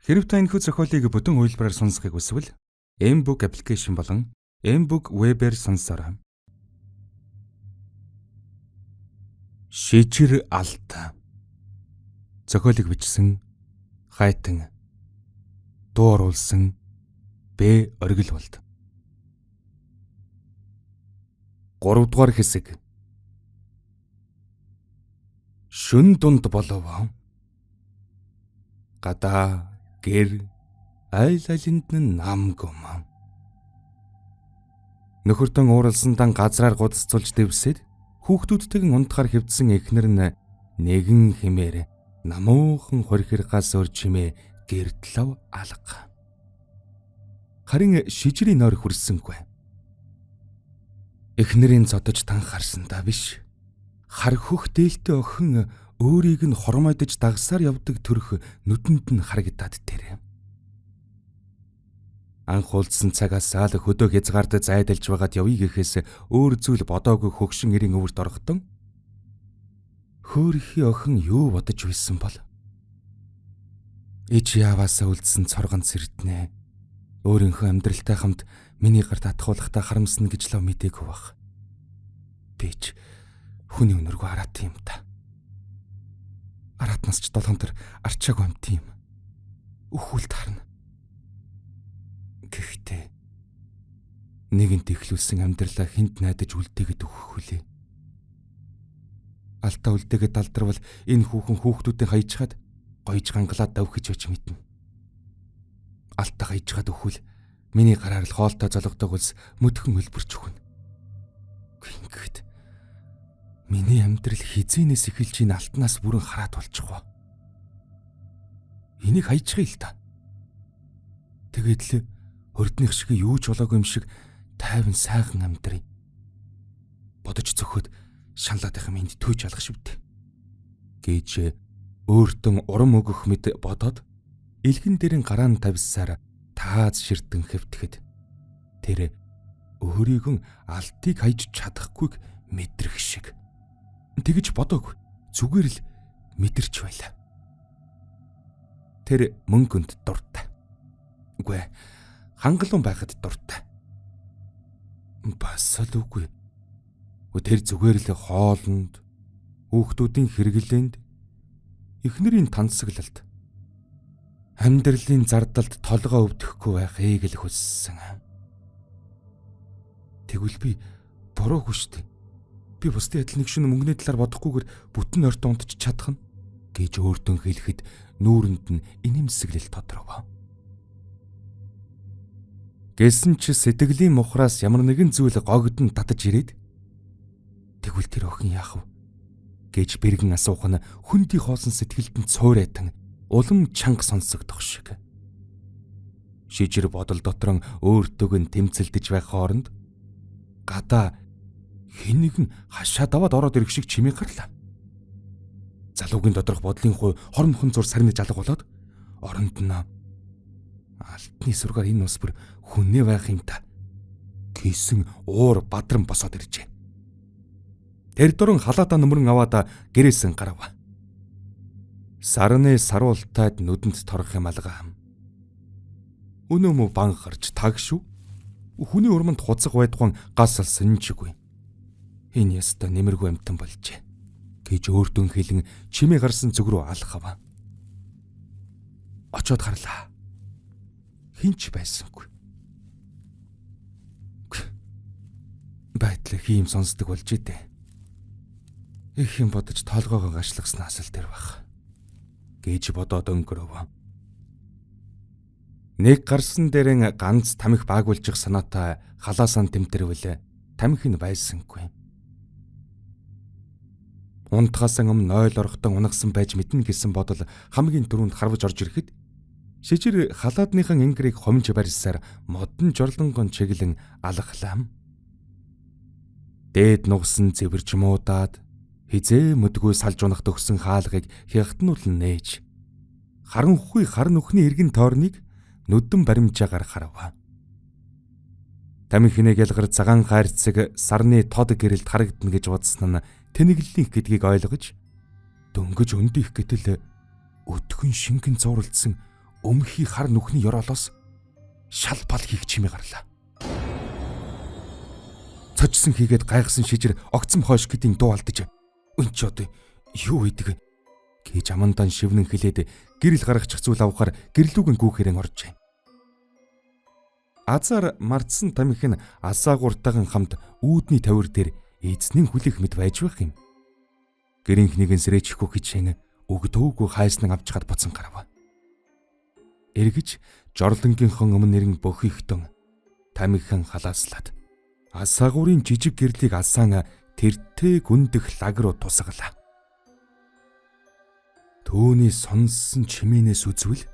Хэрв та энэхүү зохиолыг бүтэн хувилбараар сонсохыг хүсвэл mBook application болон mBook web-ээр сонсоорой. Шижир алт. Зохиолыг бичсэн Хайтан. Дуу оруулсан Б. Оргилболд. 3 дугаар хэсэг. Шүн дунд болов. Гадаа гэр айл алинд нь нам гом. Нөхөртөн ууралсан дан газраар гудасцулж дэвсэд хүүхдүүдтэйгэн унтахаар хэвдсэн эхнэр нь нэгэн химээр намуухан хорхиргаас өөр чимээ гэрдлав алга. Харин шижрийн нойр хүрсэнгүй. Эхнэрийн зодож танхаарсан да биш. Хар хөх дээлтэй охин өөрийг нь хормойдож дагсаар явдаг төрх нүдэнд нь харагдаад тэр. Анх уулзсан цагаас аал хөдөө хязгаард зайдалж байгаад явъя гэхээс өөр зүйл бодоогүй хөгшин эрийн өвөрт орохтон хөөрхий охин юу бодож байсан бол? Ич яваасаа үлдсэн цоргон цэрднэ. Өөрийнхөө амьдралтай хамт миний гарт атгуулахдаа харамсна гэж лав мдээгүй байх. Би ч хүний өнөргөө араат юм та. Араатнаас ч долгонтор арчаагүй амт юм. Өхүүлд харна. Гэхдээ нэгэнт эхлүүлсэн амьдралаа хүнд найдаж үлдээгээд өгөх хүлээ. Алтаа үлдээгээд алдарвал энэ хүүхэн хүүхдүүдийн хайжхад гоёж гангалаад давхиж байж мэднэ. Алтаа хайжхад өхвөл миний гараар л хоолтой золгодог улс мөдхөн хөлбөрч өгнө. Ингэхэд миний амьдрал хизээнээс эхэлж энэ алтнаас бүрэн хараад болчихвоо. Энийг хайчихъя л та. Тэгээд л өрднийх шиг юу ч болоогүй юм шиг тайван сайхан амьдрий. Бодож цөхөд шаналаад их юм энд төөж алах шивдэ. Гэж өөртөө урам өгөх мэт бодоод элгэн дээрэн гараа нь тавьсаар тааз ширтэн хэвтгэхэд тэр өөрийгөө алтыг хайж чадахгүйг мэдрэх шиг. Тэгж бодоогүй. Зүгээр л мэдэрч байлаа. Тэр мөнгөнд дуртай. Үгүй хангалуун байхад дуртай. Бас л үгүй. Тэр зүгээр л хоолнд, хүүхдүүдийн хэрэглээнд, эхнэрийн тансаглалд, амьдралын зардалд толгой өвдөхгүй байхыг л хүссэн. Тэгвэл би буруугүй шүү дээ. Би бусдын адил нэг шөнө мөнгөний талаар бодохгүйгээр бүтэн ойртон унтчих чадах нь гэж өөртөө хэлэхэд нүүрэнд нь инээмсэглэл тодров. Гэсэн чи сэтгэлийн мухраас ямар нэгэн зүйл гогдон татаж ирээд тэгвэл тэр охин яах вэ гэж бэргэн асуух нь хөндий хоосон сэтгэлд нь цуурайтан улам чанга сонсогдох шиг. Шижир бодол дотрон өөртөг нь тэмцэлдэж байх хооронд гадаа хэн нэгэн хашаа даваад ороод ирэх шиг чимээ гарлаа. Залуугийн доторх бодлын хуу хормхон зур сарниж алга болоод оронд нь алтны сүргээр энэ ус бүр хүнээ байх юм та гэсэн уур бадран босоод иржээ. Тэр дуран халаатаа нүмерэн аваад гэрээсэн гарав. Сарны саруултайд нүдэнд торох юм алгаа. Өнөө мө бан гарч таг шүү. Хүний урманд хуцаг байдгуун гас алсан чиггүй. Энэ яста нэмэргүй амтан болжээ гэж өөртөө хэлэн чимээ гарсан зүг рүү алхав. Очоод харлаа. Хинч байсангүй. Байтлаа хийм сонсдог болж идэ. Их юм бодож толгоогоо гашлагснаас л тэр бах гэж бодоод өнгөрөв. Нэг гарсан дээрэн ганц тамхи баагуулчих санаатай халаасаа тэмтэрвэл тамхи нь байсангүй. Унтахаас өмнө 0 орохтон унагсан байж мэднэ гэсэн бодол хамгийн түрүүнд харваж орж ирэхэд шижир халаадныхан ингэрийг хомж барьсаар модон жорлонгон чиглэн алхлаа. Дээд нугсан зэвэрч муудаад хизээ мөдгөө салж унах төгсөн хаалгыг хягтнуулан нээж харанхуй хар нүхний эргэн тойрныг нүдэн баримжаагаар харав. Тамхиныг ялгар цагаан хайрцаг сарны тод гэрэлд харагдана гэж бодсон нь тэнэглэлийнх гэдгийг ойлгож дөнгөж өндөх гэтэл өтгөн шингэн цууралдсан Өмхий хар нүхний ёроолоос шал бал хийх чимээ гарлаа. Цочсон хийгээд гайхсан шижир огцом хойш гэдийн дуу алдаж "Өн ч одоо юу хийдэг?" гэж амандан шивнэн хэлээд гэрэл гаргачих зүйл авахар гэрлүүгэн гүүхэрэн оржээ. Азар мартсан тамхи нь асаагууртайхан хамт үүдний тавир дээр эзний хүлэх мэт байж байх юм. Гэрийнхнийг нь сэрээчихгүй хичээн үг дөөгүй хайснан авч чад буцан гарав. Эргэж жорлонгийнхон өмнө нэрэн бөхийхтэн тамхин халааслаад асаагуурын жижиг гэрлийг алсаан тэртээ гүндэх лаг руу тусгалаа. Төөний сонссон чимээнээс үзвэл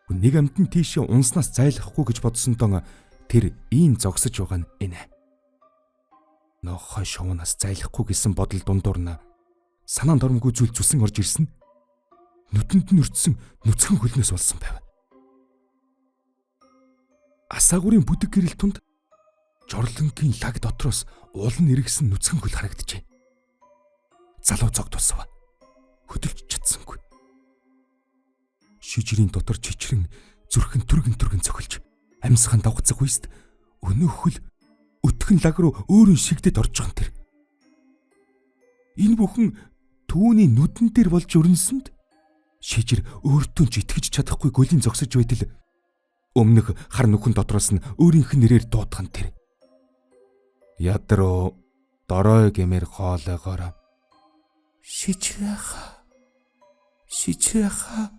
нэг амтан тийшээ унснаас зайлахгүй гэж бодсондоо тэр ийм зогсож байгаа нь энэ. Нохой шувнаас зайлахгүй гэсэн бодол дундуурна санаанд оромгүй зүйл зүсэн орж ирсэн. Нүтэнд нь өртсөн нүцгэн хөлнөөс болсон байв. Асаагуурын бүдэг гэрэл тунд жорлонгийн лаг дотроос улан эргэсэн нүцгэн хөл харагджээ. Залуу зог тусав. Хөдөлж чадсангүй. Шижрийн дотор чичрэн зүрхэн түргэн түргэн цохилж амьсгаан давхцах үест өнөөх хөл өтгөн лаг руу өөрийн шигдэд орж байгаа юм тэр. Энэ бүхэн түүний нүдэн дээр болж өрнсөнд шижир өөртөө ч итгэж чадахгүй гөлийн зогсож байтал өмнөх хар нүхэн дотроос нь өөрийнх нь нэрээр дуудах нь тэр. Ядруу дорой гэмээр хоолойгоор "Шижрээха. Шижрээха"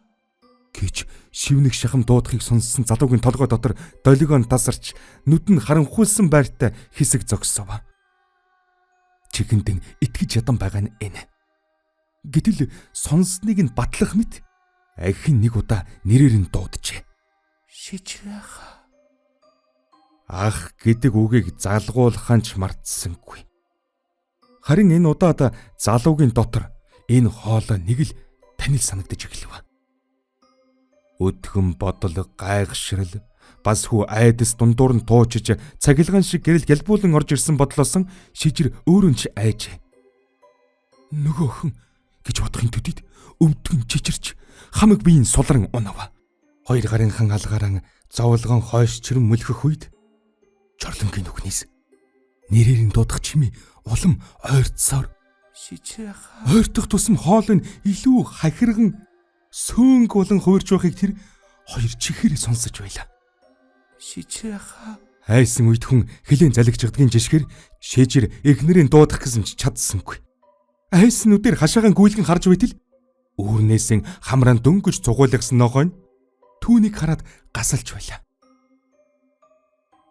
гэж шивнэх шахам дуудахыг сонссон залуугийн толгой дотор долгион тасарч нүд нь харанхуйлсан байртай хэсэг зогсов. Чихэндэн итгэж ядан байгаа нь энэ. Гэтэл сонссныг нь батлах мэт ахин нэг удаа нэрээр нь дууджээ. "Шижрээха." Ах гэдэг үгийг залгуулхаа ч мартсангүй. Харин энэ удаад залуугийн дотор энэ хоолой нэг л танил санагдаж эхлэв. Өдгөн бодол гайхшрал бас хүү айдас дундуур нь туучиж цахилгаан шиг гэрэл гялбуулан орж ирсэн бодлоосон шижир өөрөө ч айжээ. Нөгөө охин гэж бодохын төдийд өвдгөн чичирч хамаг биеийн сулран унав. Хоёр гарынхан алгааран зовлогон хойш чирэн мөлхөх үед жорлонгийн нүхнээс нэрээр нь дуудах чимээ улам ойртсоор "Шижрээха" ойртох тусам хоол нь илүү хахирган сөөнг болон хувирч байхыг тэр хоёр чихээр сонсож байлаа. "Шижрээха" Айсан үед хүн хилийн залгиждгийн жишгэр шижир эхнэрийн дуудах гэсэн ч чадсангүй. Айсан нүдээр хашаагаан гүйлгэн харж байтал үүрнээсээ хамраан дөнгөж цугуулгасан нохой нь түүнийг хараад гасалж байлаа.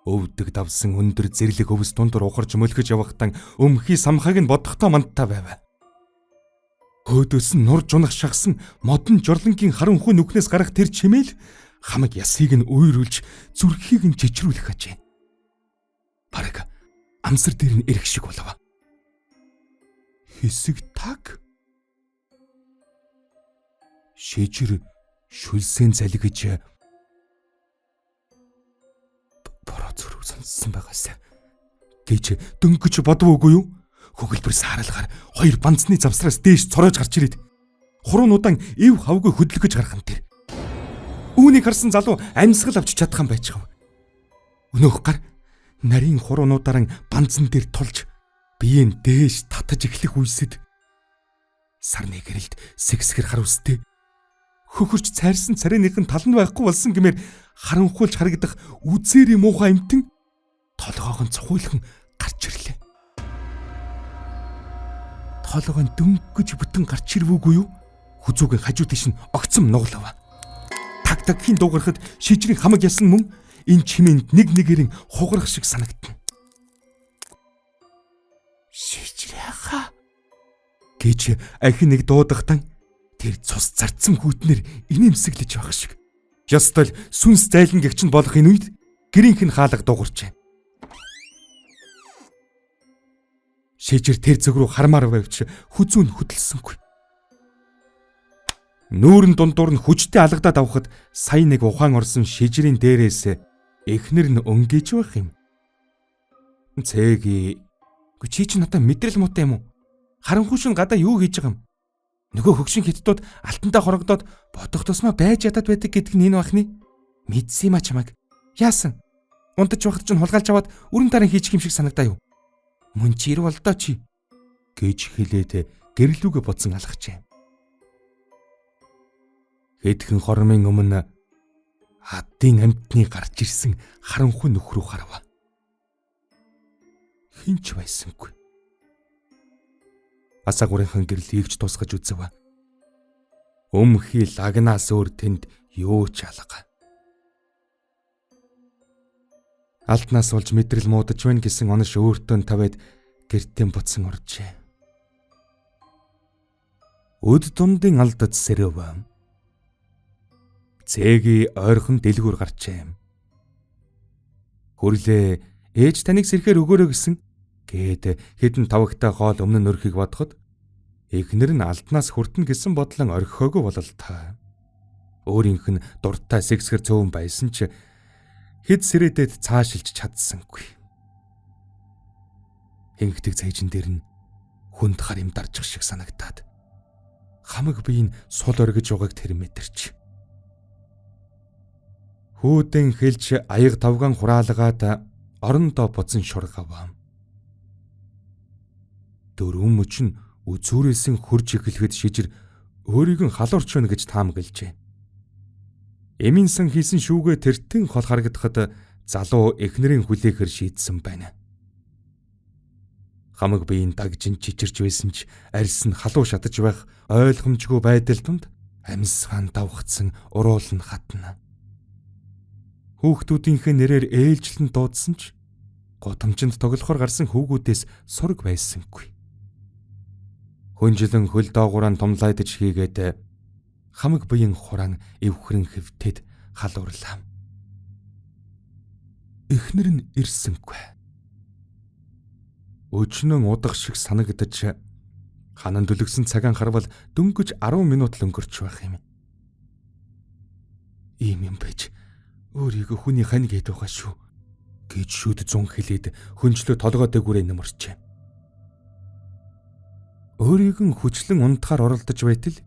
Өвдөг давсан өндөр зэрлэг өвс дундор ухарч мөлхөж явахтан өмхий самхааг нь бодохдоо мандтай байв. Хөөдөөс нь нурж унах шахсан модон жорлонгийн харанхуй нүхнээс гарах тэр чимээл хамаг ясыг нь уйруулж зүрхийг нь чичрүүлэх ажээ. Бараг амсар дээр нь эрх шиг болов. Хэсэг таг шижир шүлсэн залгиж бороо зүрх сонссон байгаасаа гэж дөнгөж бодов үгүй юу? Хөгөлбөр сааралгаар хоёр банцны завсраас дээш цоройж гарч ирээд хуруунуудан ив хавгүй хөдөлгөж гарах нь тэр. Үүнийг харсан залуу амьсгал авч чадхан байж гав. Өнөөх гар нарийн хуруунуудаараа банцан дээр тулж биеийн дээш татаж эхлэх үесэд сарны гэрэлд сэгсгэр хар үстэй хөхөрч цайрсан царайныхын тал нь байхгүй болсон гэмээр харанхуйлж харагдах үзээрийн муухай амтэн толгоог нь цухуйлхан гарч ирлээ. Толгой нь дөнгөж бүтэн гарч ирвүүгүй юу? Хүзүүгийн хажуу тийш нь огцом нуглав. Таг тагхийн дуугарахад шижрийн хамаг ясан мөн энэ чимээнд нэг нэгэрэн хугарах шиг санагдана. "Шижрээха" гэж ахин нэг дуудахтан тэр цус зарцсан хүүтнэр инээмсэглэж байх шиг. Ёстой л сүнс зайлан гэгч нь болох энэ үед гэрийнх нь хаалга дуугарчээ. Шижир тэр зүг рүү хармаар байвч хүзүү нь хөдөлсөнгүй. Нүүрэн дундуур нь хүчтэй алгадаад авахд сая нэг ухаан орсон шижрийн дээрээс эхнэр нь өнгөж байх юм. Цэги. Чи чи надаа мэдрэл муутай юм уу? Харанхуй шин гадаа юу хийж байгаа юм? Нөгөө хөгшин хятадууд алтандаа хорогдоод бодох тусмаа байж ядаад байдаг гэдг нь энэ бахны. Мэдсэн юм а чамайг. Яасан? Унтаж байхад чинь хулгайлж аваад өрн тарын хийчих юм шиг санагдаа юу? Мөн чи ирв болдоо чи гэж хэлээд гэрлүүгээ бодсон алгачээ. Хэдхэн хормын өмнө хадын амьтны гарч ирсэн харанхуй нөхрөө харав. Хинч байсангүй. Асаагуурынхан гэрэл ийгч тусгаж үзв. Өмхий лагнаас өөр тэнд юу ч алга. Алтнаас болж мэдрэл муудаж байна гэсэн онош өөртөө тавиад гэртээ буцсан оржээ. Өд дундын алдад сэрэв. Цэги ойрхон дэлгүүр гарчээ. Хүрлээ ээж таныг сэрхээр өгөөрэй гэсэн гээд хэдэн тавагтай хоол өмнө нь өрхийг бодоход эхнэр нь алтнаас хүртэн гэсэн бодлон орхихоогүй бололтой. Өөрийнх нь дуртай сэгсгэр цөөн байсан ч хэд сэрэдэд цаашилж чадсангүй. Хингдэг цайжин дээр нь хүнд хар юм дарчих шиг санагдаад хамаг бие нь сул оргиж байгааг тэр мэдэрч. Хүүдэн хэлж аяг тавган хураалгаад орондоо буцан шургав. Дөрвөн мөч нь үзүүрээсэн хөрж эхлэхэд шижир өөрийг нь халуурч байна гэж таамаглажээ. Эмийн сан хийсэн шүүгээ тэртэн хол харагдахад залуу эхнэрийн хүлээхэр шийдсэн байна. Хамаг биеийн дагжин чичирч байсан ч арьс нь халуу шатаж байх ойлгомжгүй байдал тунд амьсгаан давхцсан уруул нь хатна. Хүүхдүүдийнхээ нэрээр ээлжлэн дуудсан ч гудамжинд тоглохоор гарсан хүүгүүдээс сураг байсангүй. Хөнжилэн хөл доогуураа тумлайдаж хийгээд хамаг биеийн хураан эвхрэн хэвтээд халуурлаа. Эхнэр нь ирсэнгүй. Өчнөн удах шиг санагдаж ханан дүлгсэн цагаан харвал дөнгөж 10 минут л өнгөрч байх юм. Ийм юм байж өөрийгөө хүний хань гээд байгаа шүү гэж шүд зун хэлээд хөнжлөө толгой дээгүүрээ нөмөрчээ. Өөрийг нь хүчлэн унтахаар оролдож байтал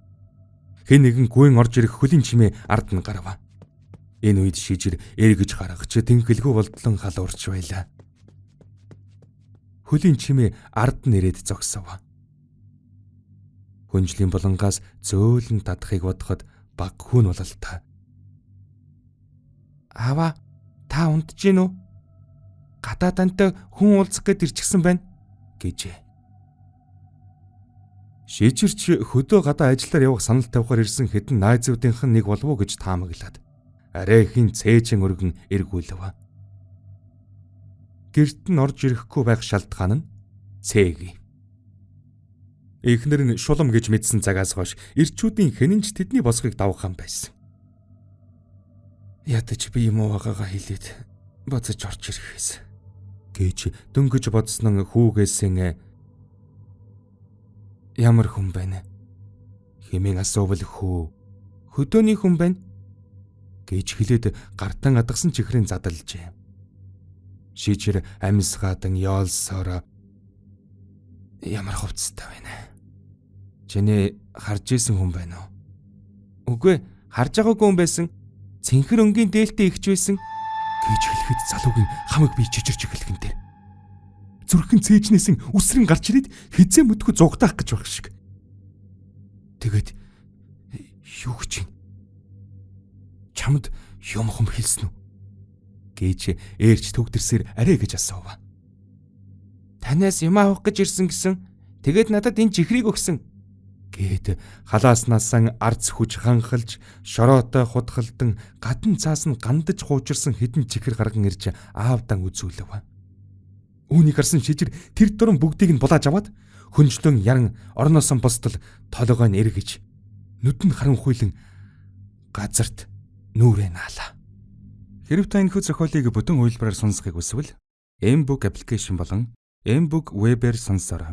хэн нэгэн гүйн орж ирэх хөлийн чимээ ард нь гарав. Энэ үед шижир эргэж гаргаж тэнхэлгүй болдлон халуурч байлаа. Хөлийн чимээ ард нь ирээд зогсов. Хөнжлийн булангаас зөөлөн татахыг бодоход баг хүн бололтой. Аава, та унтж гин үү? Гадаа тантай хүн уулзах гээд ирчихсэн байна гэжээ. Шижирч хөдөө гадаа ажиллаар явах санал тавихаар ирсэн хэдэн найзуудынх нь нэг болов уу гэж таамаглаад арай хин цээжин өргөн эргүүлв. Гэрт нь орж ирэхгүй байх шалтгаан нь цээги. Эхнэр нь шулам гэж мэдсэн цагаас хойш ирчүүдийн хэнэн ч тэдний босхийг давхан байсан. Ядаж би юм уу байгаагаа хэлээд бацаж орж ирэхээс гэж дөнгөж бодсон хүүгээсэн ямар хүн байна хэмээн асуувал хүү хөдөөний хүн байна гэж хэлээд гартан адгасан чихрийн задалжээ. Шижир амьсгаадан ёолсоор ямар хувцастай байна. Чиний харж исэн хүн байна уу? Үгүй, харж байгаагүй хүн байсан. Цэнхэр өнгийн дээлтэй ихч байсан гэж хэлэхэд залуугийн хамаг бие чичирч эхлэхэн дээр. Зүрхэн цээжнээсэн үсрэн гарч ирээд хизээ мэдгүй зугтаах гэж байх шиг. Тэгээд юу гэж юм? Чамд юм хум хэлсэн үү? Гэж ээрч төгдөрсөөр арай гэж асуув. Танаас юм авах гэж ирсэн гэсэн. Тэгээд надад энэ чихрийг өгсөн гээд халааснаас арц хүч ханхалж шороотой худхалдан гадна цаас нь гандаж хуучирсан хэдэн чихэр гарган ирж аавдан үзүүлв. Үүнийг харсан шижир тэр дуран бүгдийг нь булааж аваад хөнжлөн яран орноосоо босдол толгой нь эргэж нүд нь харанхуйлан газарт нүрээ наалаа. Хэрв та энэхүү зохиолыг бүтэн хувилбараар сонсохыг хүсвэл Mbook application болон Mbook web-ээр сонсоорой.